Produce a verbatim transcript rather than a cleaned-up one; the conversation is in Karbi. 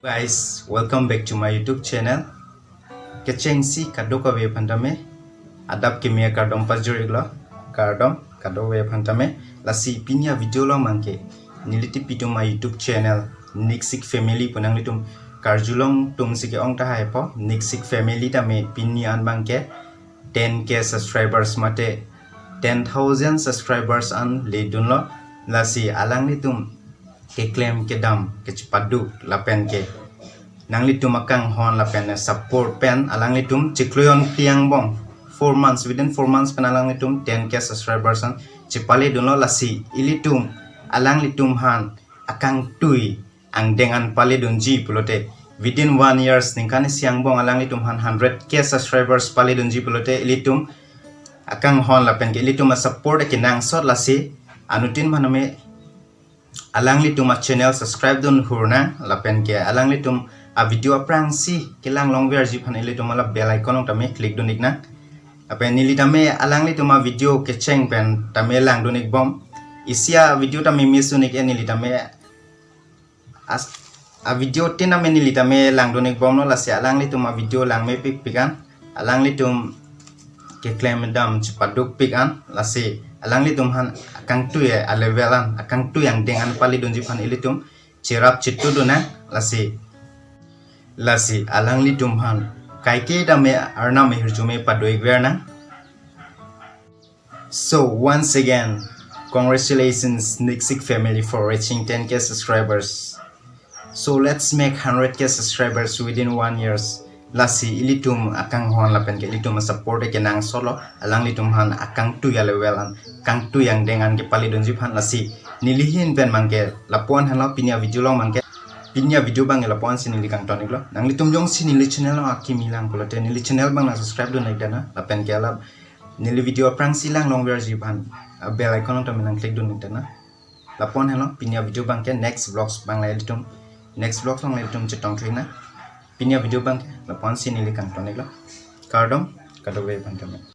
Guys, welcome back to my YouTube channel. Kechengsi kadokave aphan tame adap kimi akardom pajir-iklo, kardom kadokave aphan tame. Lasi pini avideo along abangke neli tipi atum a-YouTube channel Niksik Family pu nanglitum karjulong atumsi ke-ong tahai po. Niksik Family tame pini an abangke ten K subscribers mate ten thousand subscribers an ledunlo. Lasi alanglitum keklem kedam kechepaduk lapen ke nanglitum akanghon lapen support pen alanglitum chiklo-an phli angbong, four months, within four months pen alanglitum ten K subscribers an chepaledunlo. Lasi ilitum alanglitum aphan akangtui angdeng an paledunji pulote, within one years, ningkan isi angbong alanglitum aphan hundred K subscribers paledunji pulote, ilitum akanghon lapen ke ilitum asupport kenangsot. Lasi anuttin aphan tame alanglitum achannel subscribe dun hur nang, lapen ke alanglitum avideo aphrangsi kelang longverji aphan ilitum ala bell icon along tame click dun-ik nang. Lapen neli tame alanglitum avideo kecheng pen tame langdun-ikbom. Isi avideo tame miss dun-ik-e neli tame as-, avideo tin tame neli tame langdun-ikbomlo. Lasi alanglitum avideo langmepikpik an, alanglitum keklem kedam chepadukpik an, lasi alanglitum aphan akangtui alevel an, akangtui angdeng an paledunji aphan ilitum cherap chetudun nang. Lasi, lasi alanglitum aphan kaike tame arnam ahirjume pado-ikver nang. So once again, congratulations Niksik Family for reaching ten K subscribers. So let's make hundred K subscribers within one years. Lasi ilitum akanghon lapen ke ilitum asupport kenangsotlo, alanglitum aphan akangtui alevel an, kangtui angdeng an kepaledunji aphan. Lasi neli ahin pen abangke lapu-an henlo, pini avideo along abangke, pini avideo abangke lapu-ansi neli kangton-iklo. Nanglitum jongsi neli channel along akimi lang pulote neli channel abang nang subscribe dun-ik dana, lapen ke ala neli video aphrangsi lang longverji aphan abell icon along tame nang click dun-ik dana. Lapu-an henlo, pini avideo abangke, next vlogs abang la ilitum, next vlogs along la ilitum chetongthek nang. Pini avideo abangke lapu-ansi neli kangton-iklo. Kardom kadokave aphan tame.